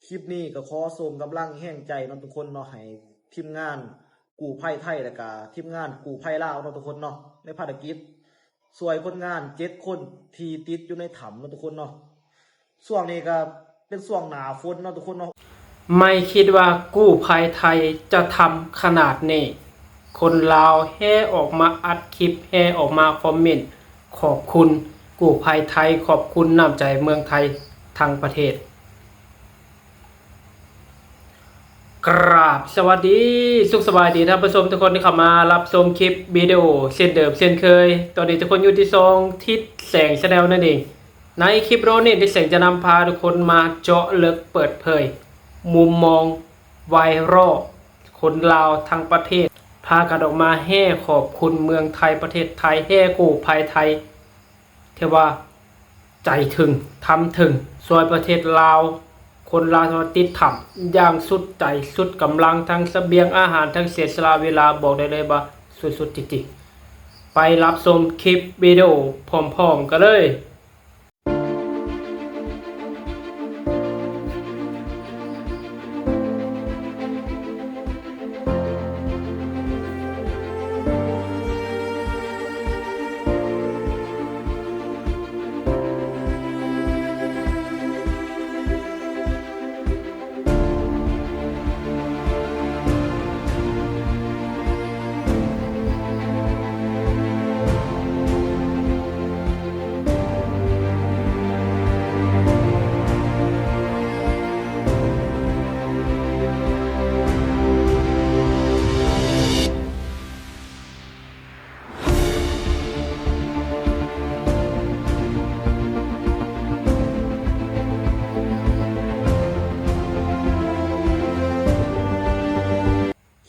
ຄລິບນີ້ກໍຂໍສົ່ງກຳລັງແຮງໃຈເນາະທຸກຄົນເນາະ ໃຫ້ທີມງານກູ້ໄພໄທ ແລ້ວກະທີມງານກູ້ໄພລາວເນາະທຸກຄົນເນາະ ໃນພາລະກິດຊ່ວຍຄົນງານເຈັດຄົນທີ່ຕິດຢູ່ໃນຖ້ຳເນາະທຸກຄົນເນາະ. ຊ່ວງນີ້ກໍເປັນຊ່ວງໜ້າຝົນເນາະທຸກຄົນເນາະ. ໄມ່ຄິດວ່າກູ້ໄພໄທຈະທຳຂະໜາດນີ້. ຄົນລາວແຫ່ອອກມາອັດຄລິບ, ແຫ່ອອກມາຄອມເມັນຂອບຄຸນກູ້ໄພໄທ, ຂອບຄຸນນ້ຳໃຈເມືອງໄທທັງປະເທດ. ກາບສະຫວັດດີ, ສຸກສະບາຍດີທ່ານຜູ້ຊົມທຸກຄົນທີ່ເຂົ້າມາຮັບຊົມຄລິບວິດີໂອເຊັ່ນເດີມເຊັ່ນເຄີຍ. ຕອນນີ້ທຸກຄົນຢູ່ທີ່ຊ່ອງທິດແສງ Channel ນັ້ນເອງ. ໃນຄລິບວິດີໂອນີ້ ທິດແສງຈະນຳພາທຸກຄົນມາເຈາະເລິກເປີດເຜີຍມຸມມອງໄວຣັລ ຄົນລາວທັງປະເທດພາກັນອອກມາແຫ່ຂອບຄຸນເມືອງໄທ ປະເທດໄທ, ແຫ່ກູ້ໄພໄທ ທີ່ວ່າໃຈເຖິງທຳເຖິງ ຊ່ວຍປະເທດລາວ, ຄົນລາວທີ່ວ່າຕິດຖ້ຳຢ່າງສຸດໃຈສຸດກຳລັງ ທັງສະບຽງອາຫານ ທັງເສຍສະຫຼະເວລາ, ບອກໄດ້ເລີຍວ່າສຸດໆຈິງໆ. ໄປຮັບຊົມຄລິບວິດີໂອພ້ອມໆກັນເລີຍ.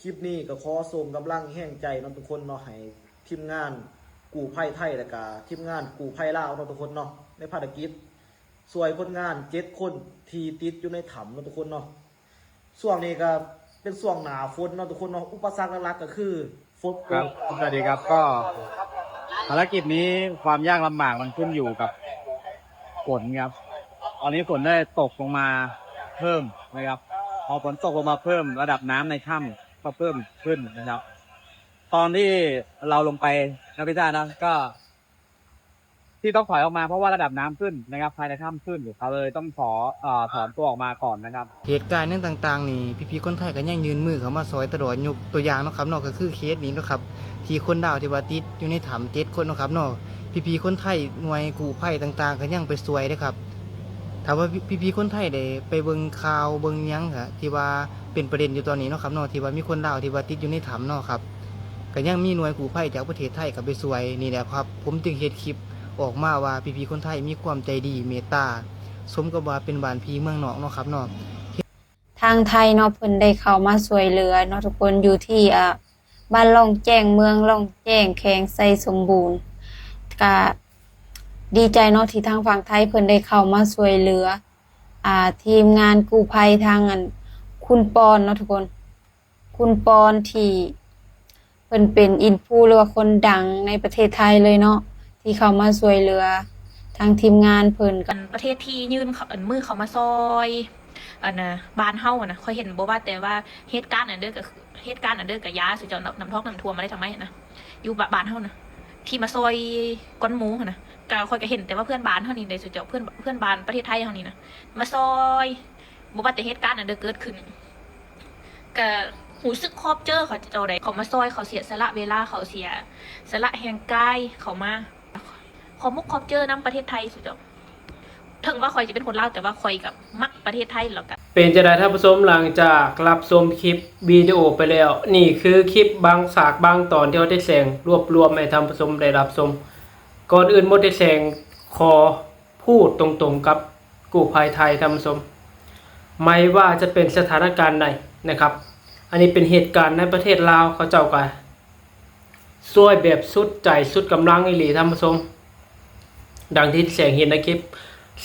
ຄລິບນີ້ກໍຂໍສົ່ງກຳລັງແຮງໃຈເນາະທຸກຄົນເນາະ ໃຫ້ທີມງານກູ້ໄພໄທ ແລ້ວກະທີມງານກູ້ໄພລາວເນາະທຸກຄົນເນາະ ໃນພາລະກິດຊ່ວຍຄົນງານເຈັດຄົນທີ່ຕິດຢູ່ໃນຖ້ຳເນາະທຸກຄົນເນາະ. ຊ່ວງນີ້ກໍເປັນຊ່ວງໜ້າຝົນເນາະທຸກຄົນເນາະ ອຸປະສັກຫຼັກໆກໍຄືຝົນຕົກ. ครับ สวัสดีครับ ก็ภารกิจนี้ความยากลำบากมันขึ้นอยู่กับฝนครับ ตอนนี้ฝนได้ตกลงมาเพิ่มนะครับ พอฝนตกลงมาเพิ่ม ระดับน้ำในถ้ำก็เพิ่มขึ้นนะครับ ตอนที่เราลงไปนะพี่ต้านะ ก็ ที่ต้องถอยออกมาเพราะว่าระดับน้ำขึ้นนะครับ ภายในถ้ำขึ้น เขาเลยต้องขอ เอ่อ ถอนตัวออกมาก่อนนะครับ. ເຫດການຫຍັງຕ່າງໆນີ້ ພີ່ໆຄົນໄທກໍຍັງຍື່ນມືເຂົ້າມາຊ່ອຍຕະຫຼອດ. ຍົກຕົວຢ່າງເນາະຄັບເນາະ ກໍຄືເຄສນີ້ເນາະຄັບ ທີ່ຄົນລາວທີ່ວ່າຕິດຢູ່ໃນຖ້ຳເຈັດຄົນເນາະຄັບເນາະ ພີ່ໆຄົນໄທ ໜ່ວຍກູ້ໄພຕ່າງໆກໍຍັງໄປຊ່ວຍເດ້ຄັບ. ຖ້າວ່າພີ່ໆຄົນໄທໄດ້ໄປເບິ່ງຂ່າວເບິ່ງຫຍັງ ທີ່ວ່າເປັນປະເດັນຢູ່ຕອນນີ້ເນາະຄັບເນາະ ທີ່ວ່າມີຄົນລາວທີ່ວ່າຕິດຢູ່ໃນຖ້ຳເນາະຄັບ ກໍຍັງມີໜ່ວຍກູ້ໄພຈາກປະເທດໄທກໍໄປຊ່ວຍ. ນີ້ແຫຼະຄັບ ຜົມຈຶ່ງເຮັດຄລິບ ອອກມາວ່າພີ່ໆຄົນໄທມີຄວາມໃຈດີເມດຕາ ສົມກັບວ່າເປັນບ້ານພີ່ເມືອງນ້ອງເນາະຄັບເນາະ. ທາງໄທເນາະ ເພິ່ນໄດ້ເຂົ້າມາຊ່ວຍເຫຼືອເນາະທຸກຄົນ ຢູ່ທີ່ ອາ ບ້ານລ່ອງແຈ້ງ ເມືອງລ່ອງແຈ້ງ ແຂວງໄຊສົມບູນ ກະດີໃຈເນາະ ທີ່ທາງຝັ່ງໄທເພິ່ນໄດ້ເຂົ້າມາຊ່ວຍເຫຼືອ ອາ ທີມງານກູ້ໄພທາງ ອັນ ຄຸນປອນເນາະທຸກຄົນ ຄຸນປອນທີ່ ເພິ່ນເປັນອິນຟູ ຫຼືວ່າຄົນດັງໃນປະເທດໄທເລີຍເນາະ ທີ່ເຂົ້າມາຊ່ວຍເຫຼືອທາງທີມງານເພິ່ນ. ອັນປະເທດທີ່ຍື່ນ ອັນ ມືເຂົ້າມາຊ່ອຍ ອັນນະ ບ້ານເຮົາຫັ້ນນະ ຂ້ອຍເຫັນບໍ່ວ່າແຕ່ວ່າເຫດການອັນເດີ ກໍຄືເຫດການອັນເດີ ກະຢາ ສຸເຈົ້າ ນ້ຳ ນ້ຳທອກນ້ຳຖ້ວມມາໄດ້ທາງໃໝຫັ້ນນະ ຢູ່ບ້ານເຮົານະ ທີ່ມາຊ່ອຍກ້ອນໝູຫັ້ນນະ ກະຂ້ອຍກະເຫັນແຕ່ວ່າເພື່ອນບ້ານເຮົານີ້ເດ້ ສຸເຈົ້າ ເພື່ອນ ເພື່ອນບ້ານປະເທດໄທເຮົານີ້ນະ ມາຊ່ອຍ ບໍ່ວ່າແຕ່ເຫດການອັນໃດເກີດຂຶ້ນ ກະຮູ້ສຶກຂອບເຈີເຂົາເຈົ້າໃດ ເຂົາມາຊ່ອຍ ເຂົາເສຍສະຫຼະເວລາ ເຂົາເສຍສະຫຼະແຮງກາຍເຂົ້າມາ ຂອບມຸກຂອບເຈີນຳປະເທດໄທ ສຸເຈົ້າ. ເຖິງວ່າຂ້ອຍຈະເປັນຄົນລາວ ແຕ່ວ່າຂ້ອຍກໍມັກປະເທດໄທ ແລ້ວກະ. ເປັນຈັ່ງໃດທ່ານຜູ້ຊົມ ຫຼັງຈາກຮັບຊົມຄລິບວິດີໂອໄປແລ້ວ? ນີ້ຄືຄລິບບາງສາກບາງຕອນທີ່ເຮົາໄດ້ແສງລວບລວມໃຫ້ທ່ານຜູ້ຊົມໄດ້ຮັບຊົມ. ກ່ອນອື່ນໝົດໄດ້ແສງຂໍ ພູດຕົງໆກັບກູ້ໄພໄທທ່ານຜູ້ຊົມ ໄມ່ວ່າຈະເປັນສະຖານະການໃດນະຄັບ ອັນນີ້ເປັນເຫດການໃນປະເທດລາວ ເຂົາເຈົ້າກະຊ່ວຍແບບສຸດໃຈສຸດກຳລັງອີ່ຫຼີທ່ານຜູ້ຊົມ. ດັ່ງທີ່ແສງເຫັນໃນຄລິບ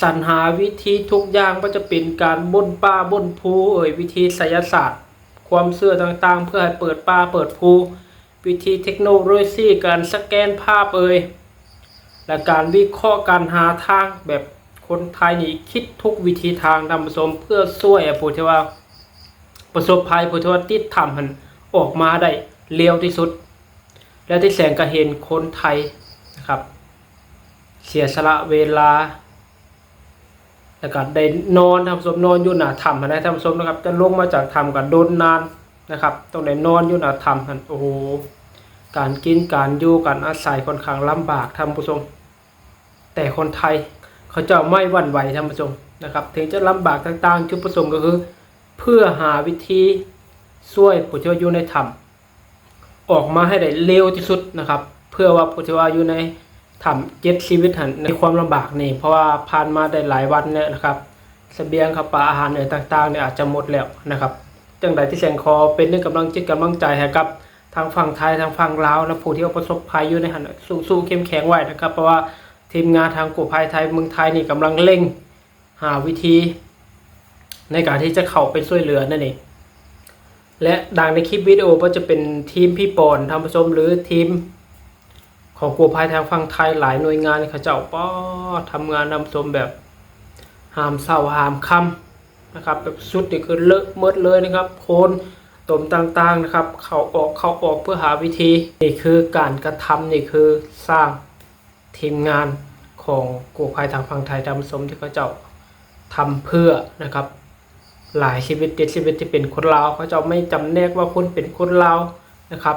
ສັນຫາວິທີທຸກຢ່າງ ບໍ່ວ່າຈະເປັນການບົ້ນປ່າບົ້ນພູເອີຍ ວິທີໄສຍະສາດ ຄວາມເຊື່ອຕ່າງໆ ເພື່ອໃຫ້ເປີດປ່າເປີດພູ ວິທີເທັກໂນໂລຊີ ການສະແກນພາບເອີຍ ແລະ ການວິເຄາະ ການຫາທາງແບບ ຄົນໄທນີ້ຄິດທຸກວິທີທາງ ທ່ານຜູ້ຊົມ ເພື່ອຊ່ວຍໃຫ້ຜູ້ທີ່ວ່າປະສົບໄພ ຜູ້ທີ່ວ່າຕິດຖ້ຳຫັ້ນອອກມາໄດ້ເລັວທີ່ສຸດ ແລະ ຕິດແສງກໍເຫັນຄົນໄທນະຄັບ ເສຍສະຫຼະເວລາ ແລ້ວກໍໄດ້ນອນ ທ່ານຜູ້ຊົມ ນອນຢູ່ໜ້າຖ້ຳຫັ້ນນະ ທ່ານຜູ້ຊົມນະຄັບ ຈະລົງມາຈາກຖ້ຳກໍດົນນານນະຄັບ ຕ້ອງໄດ້ນອນຢູ່ໜ້າຖ້ຳຫັ້ນ ໂອ້ໂຫ ການກິນການຢູ່ ການອາໄສຂ້ອນຂ້າງລຳບາກ ທ່ານຜູ້ຊົມ. ແຕ່ຄົນໄທເຂົາເຈົ້າໄມ່ຫວັ່ນໄຫວ ທ່ານຜູ້ຊົມນະຄັບ ເຖິງຈະລຳບາກຕ່າງໆ ຈຸດປະສົງກໍຄືເພື່ອຫາວິທີຊ່ວຍຜູ້ທີ່ວ່າຢູ່ໃນຖ້ຳອອກມາໃຫ້ໄດ້ເລັວທີ່ສຸດນະຄັບ ເພື່ອວ່າຜູ້ທີ່ວ່າຢູ່ໃນຖ້ຳເຈັດຊີວິດຫັ້ນ ໃນຄວາມລຳບາກນີ້ ເພາະວ່າຜ່ານມາໄດ້ຫຼາຍວັນແລ້ວນະຄັບ ສະບຽງເຂົ້າປາອາຫານຫຍັງຕ່າງໆນີ້ອາດຈະໝົດແລ້ວນະຄັບ ຈັ່ງໃດຕິດແສງຂໍເປັນກຳລັງຈິດກຳລັງໃຈໃຫ້ກັບ ທາງຝັ່ງໄທ ທາງຝັ່ງລາວນະ ຜູ້ທີ່ວ່າປະສົບໄພຢູ່ໃນຫັ້ນ ສູ້ໆເຂັ້ມແຂງໄວ້ນະຄັບ ເພາະວ່າທີມງານທາງກູ້ໄພໄທເມືອງໄທນີ້ກຳລັງເລັ່ງຫາວິທີໃນການທີ່ຈະເຂົ້າໄປຊ່ວຍເຫຼືອນັ້ນເອງ ແລະ ດັ່ງໃນຄລິບວິດີໂອ ບໍ່ວ່າຈະເປັນທີມພີ່ປອນ ທ່ານຜູ້ຊົມ ຫຼື ທີມຂອງກູ້ໄພທາງຝັ່ງໄທ ຫຼາຍໜ່ວຍງານເຂົາເຈົ້າ ປາດ ທຳງານ ທ່ານຜູ້ຊົມ ແບບຫາມເຊົ້າຫາມຄ່ຳ ນະຄັບ ແບບຊຸດນີ້ຄືເລາະໝົດເລີຍນະຄັບ ໂຄນຕົມຕ່າງໆນະຄັບ ເຂົ້າອອກ ເຂົ້າອອກ ເພື່ອຫາວິທີ ນີ້ຄືການກະທຳ ນີ້ຄືສ້າງທີມງານຂອງກູ້ໄພທາງຝັ່ງໄທ ທ່ານຜູ້ຊົມ ທີ່ເຂົາເຈົ້າທຳເພື່ອນະຄັບ ຫຼາຍຊີວິດ ເຈັດຊີວິດທີ່ເປັນຄົນລາວ ເຂົາເຈົ້າໄມ່ຈຳແນກວ່າຄົນເປັນຄົນລາວນະຄັບ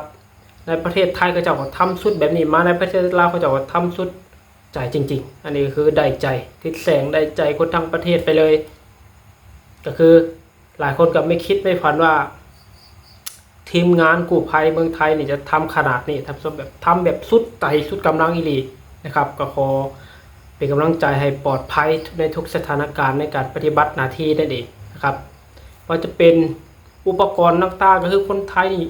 ໃນປະເທດໄທເຂົາເຈົ້າກໍທຳຊຸດແບບນີ້ມາ ໃນປະເທດລາວເຂົາເຈົ້າກໍທຳຊຸດ ໃຈຈິງໆ ອັນນີ້ກໍຄືໄດ້ໃຈ ຕິດແສງໄດ້ໃຈຄົນທັງປະເທດໄປເລີຍ ກໍຄືຫຼາຍຄົນກໍໄມ່ຄິດໄມ່ຝັນວ່າ ທີມງານກູ້ໄພເມືອງໄທນີ້ຈະທຳຂະໜາດນີ້ ທຳ ແບບ ທຳແບບສຸດໃຈສຸດກຳລັງອີ່ຫຼີນະຄັບ ກໍຂໍເປັນກຳລັງໃຈໃຫ້ປອດໄພໃນທຸກສະຖານະການໃນການປະຕິບັດໜ້າທີ່ນັ້ນເອງນະຄັບ ວ່າຈະເປັນອຸປະກອນຕ່າງໆ ກໍຄືຄົນໄທນີ້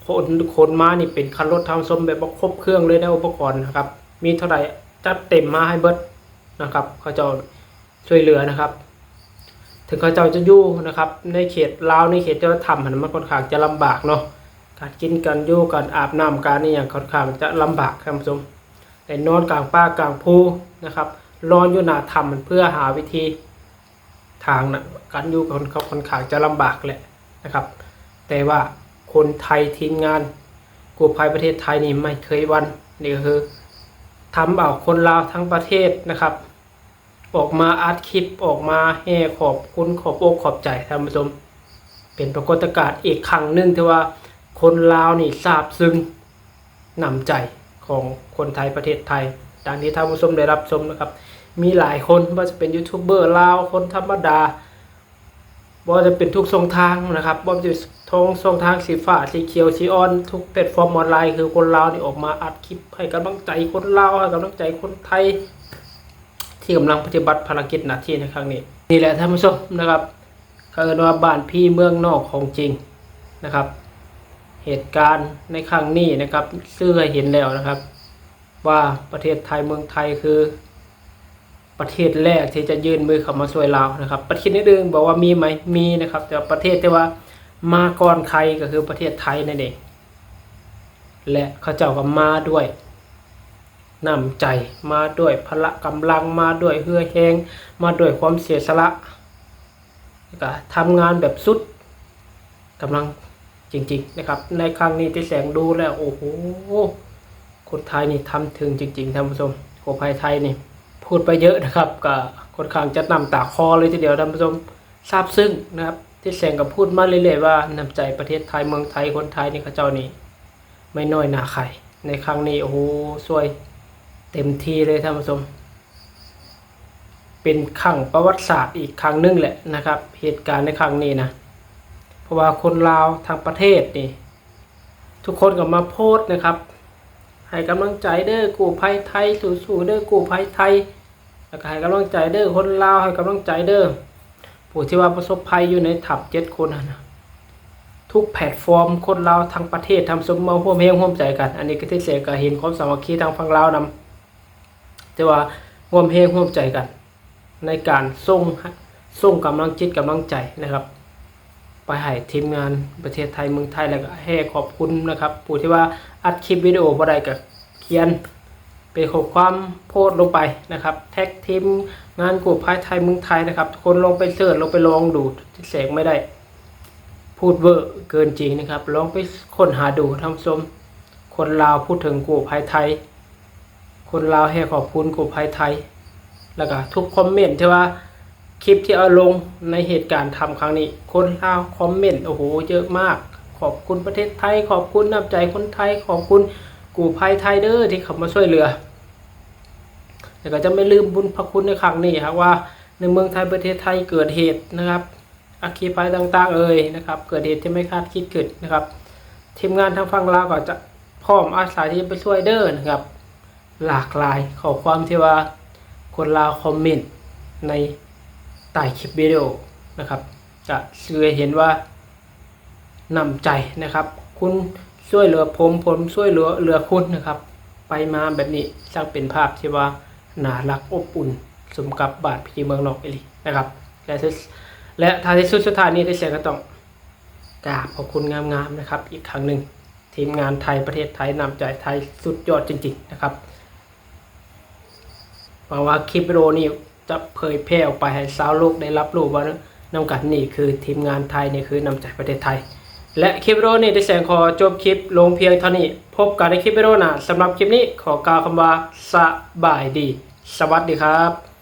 ຂົນ ຂົນມານີ້ເປັນຄັນລົດ ທ່ານຜູ້ຊົມ ແບບວ່າຄົບເຄື່ອງເລີຍໃນອຸປະກອນນະຄັບ ມີເທົ່າໃດຈັດເຕັມມາໃຫ້ເບິດນະຄັບ ເຂົາເຈົ້າຊ່ວຍເຫຼືອນະຄັບ ເຖິງເຂົາເຈົ້າຈະຢູ່ນະຄັບ ໃນເຂດລາວ ໃນເຂດທີ່ວ່າຖ້ຳຫັ້ນ ມັນຂ້ອນຂ້າງຈະລຳບາກເນາະ ການກິນ ການຢູ່ ການອາບນ້ຳ ການອີ່ຫຍັງ ຂ້ອນຂ້າງຈະລຳບາກ ທ່ານຜູ້ຊົມ ໄດ້ນອນກາງປ່າກາງພູນະຄັບ ນອນຢູ່ໜ້າຖ້ຳເພື່ອຫາວິທີ ທາງນະ ການຢູ່ຂອງເຂົາຂ້ອນຂ້າງຈະລຳບາກແຫຼະນະຄັບ ແຕ່ວ່າຄົນໄທ ທີມງານກູ້ໄພປະເທດໄທນີ້ໄມ່ເຄີຍຫວັ່ນ ນີ້ກໍຄືທຳເອົາຄົນລາວທັງປະເທດນະຄັບ ອອກມາອັດຄລິບ ອອກມາແຫ່ຂອບຄຸນ ຂອບອົກຂອບໃຈ ທ່ານຜູ້ຊົມ ເປັນປາກົດຕະການອີກຄັ້ງໜຶ່ງທີ່ວ່າຄົນລາວນີ້ຊາບຊຶ້ງ ນ້ຳໃຈຂອງຄົນໄທປະເທດໄທ ດັ່ງທີ່ທ່ານຜູ້ຊົມໄດ້ຮັບຊົມນະຄັບ ມີຫຼາຍຄົນ ບໍ່ວ່າຈະເປັນຢູທູບເບີລາວ ຄົນທຳມະດາ ບໍ່ວ່າຈະເປັນທຸກຊ່ອງທາງນະຄັບ ບໍ່ວ່າຈະເປັນທາງຊ່ອງທາງສີຟ້າ ສີຂຽວ ສີອ່ອນ ທຸກແພລດຟອມອອນລາຍ ຄືຄົນລາວນີ້ອອກມາອັດຄລິບໃຫ້ກຳລັງໃຈຄົນລາວ ໃຫ້ກຳລັງໃຈຄົນໄທ ທີ່ກຳລັງປະຕິບັດພາລະກິດໜ້າທີ່ໃນຄັ້ງນີ້ ນີ້ແຫຼະທ່ານຜູ້ຊົມນະຄັບ ເຂົາເອີ້ນວ່າບ້ານຜີເມືອງນອກຂອງຈິງນະຄັບ ເຫດການໃນຄັ້ງນີ້ນະຄັບ ສື່ໃຫ້ເຫັນແລ້ວນະຄັບ ວ່າປະເທດໄທເມືອງໄທຄືປະເທດແລກທີ່ຈະຍື່ນມືເຂົ້າມາຊ່ວຍລາວນະຄັບ ປະເທດອື່ນໆບອກວ່າມີໄໝ? ມີນະຄັບ ແຕ່ວ່າປະເທດທີ່ວ່າມາກ່ອນໃຄກໍຄືປະເທດໄທນັ້ນເອງ ແລະ ເຂົາເຈົ້າກໍມາດ້ວຍນ້ຳໃຈ ມາດ້ວຍພະລະກຳລັງ ມາດ້ວຍເຫື່ອແຮງ ມາດ້ວຍຄວາມເສຍສະຫຼະ ແລ້ວກະທຳງານແບບສຸດກຳລັງຈິງໆນະຄັບ ໃນຄັ້ງນີ້ຕິດແສງດູແລ້ວ ໂອ້ໂຫ ຄົນໄທນີ້ທຳເຖິງຈິງໆ ທ່ານຜູ້ຊົມ ກູ້ໄພໄທນີ້ ພູດໄປເຍອະນະຄັບ ກະຂ້ອນຂ້າງຈະນ້ຳຕາຄໍເລີຍທີດຽວ ທ່ານຜູ້ຊົມ ຊາບຊຶ້ງນະຄັບ ຕິດແສງກໍພູດມາເລື້ອຍໆວ່າ ນ້ຳໃຈປະເທດໄທ ເມືອງໄທ ຄົນໄທນີ້ ເຂົາເຈົ້ານີ້ ໄມ່ນ້ອຍໜ້າໃຄ ໃນຄັ້ງນີ້ ໂອ້ໂຫ ຊ່ວຍເຕັມທີ່ເລີຍ ທ່ານຜູ້ຊົມ ເປັນຄັ້ງປະຫວັດສາດອີກຄັ້ງໜຶ່ງແຫຼະນະຄັບ ເຫດການໃນຄັ້ງນີ້ນະ ເພາະວ່າຄົນລາວທັງປະເທດນີ້ ທຸກຄົນກໍມາໂພສນະຄັບ ໃຫ້ກຳລັງໃຈເດີ້ ກູ້ໄພໄທ ສູ້ໆເດີ້ ກູ້ໄພໄທ ແລ້ວກໍໃຫ້ກຳລັງໃຈເດີ້ ຄົນລາວ ໃຫ້ກຳລັງໃຈເດີ້ ຜູ້ທີ່ວ່າປະສົບໄພຢູ່ໃນຖ້ຳເຈັດຄົນຫັ້ນນະ ທຸກແພລດຟອມ ຄົນລາວທັງປະເທດ ທ່ານຜູ້ຊົມ ມາຮ່ວມແຮງຮ່ວມໃຈກັນ ອັນນີ້ກໍຕິດແສງກໍເຫັນຄວາມສາມັກຄີທາງຝັ່ງລາວນຳ ແຕ່ວ່າຮ່ວມແຮງຮ່ວມໃຈກັນ ໃນການສົ່ງ ສົ່ງກຳລັງຈິດກຳລັງໃຈນະຄັບ ໄປໃຫ້ທີມງານປະເທດໄທເມືອງໄທ ແລ້ວກໍແຫ່ຂອບຄຸນນະຄັບ ຜູ້ທີ່ວ່າອັດຄລິບວິດີໂອບໍ່ໄດ້ກໍຂຽນ เป็นข้อความโพสต์ลงไปนะครับ แท็กทีมงานกู้ภัยไทยเมืองไทยนะครับ ทุกคนลองไปเสิร์ช ลองไปลองดู แสงไม่ได้พูดเวอร์เกินจริงนะครับ ลองไปค้นหาดูท่านผู้ชม คนลาวพูดถึงกู้ภัยไทย คนลาวแห่ขอบคุณกู้ภัยไทย แล้วก็ทุกคอมเมนต์ที่ว่าคลิปที่เอาลงในเหตุการณ์ถ้ำครั้งนี้ คนลาวคอมเมนต์ โอ้โห เยอะมาก ขอบคุณประเทศไทย ขอบคุณน้ำใจคนไทย ขอบคุณกู้ภัยไทยเด้อที่เข้ามาช่วยเหลือ แล้วก็จะไม่ลืมบุญพระคุณในครั้งนี้ หากว่าในเมืองไทยประเทศไทยเกิดเหตุนะครับ อัคคีภัยต่างๆ เอ่ยนะครับ เกิดเหตุที่ไม่คาดคิดขึ้นนะครับ ทีมงานทางฝั่งลาวก็จะพร้อมอาสาที่จะไปช่วยเด้อนะครับ หลากหลายข้อความที่ว่าคนลาวคอมเมนต์ในใต้คลิปวิดีโอนะครับ จะช่วยเห็นว่าน้ำใจนะครับ คุณช่วยเหลือผม ผมช่วยเหลือ เหลือคุณนะครับ ไปมาแบบนี้ ช่างเป็นภาพที่ว่าน่ารักอบอุ่น สมกับบาดพีเมืองนอกอีหลีนะครับ และสุด และท้ายที่สุดสุดท้ายนี้ ได้เสียก็ต้องกราบขอบคุณงามๆ นะครับ อีกครั้งหนึ่ง ทีมงานไทย ประเทศไทย น้ำใจไทย สุดยอดจริงๆ นะครับ หวังว่าคลิปวิดีโอนี้จะเผยแพร่ออกไปให้ชาวโลกได้รับรู้ว่านำกัน นี่คือทีมงานไทย นี่คือน้ำใจประเทศไทย และคลิปวิดีโอนี้ ได้แสงขอจบคลิปลงเพียงเท่านี้ พบกันในคลิปวิดีโอหน้า สำหรับคลิปนี้ขอกล่าวคำว่าสบายดี สวัสดีครับ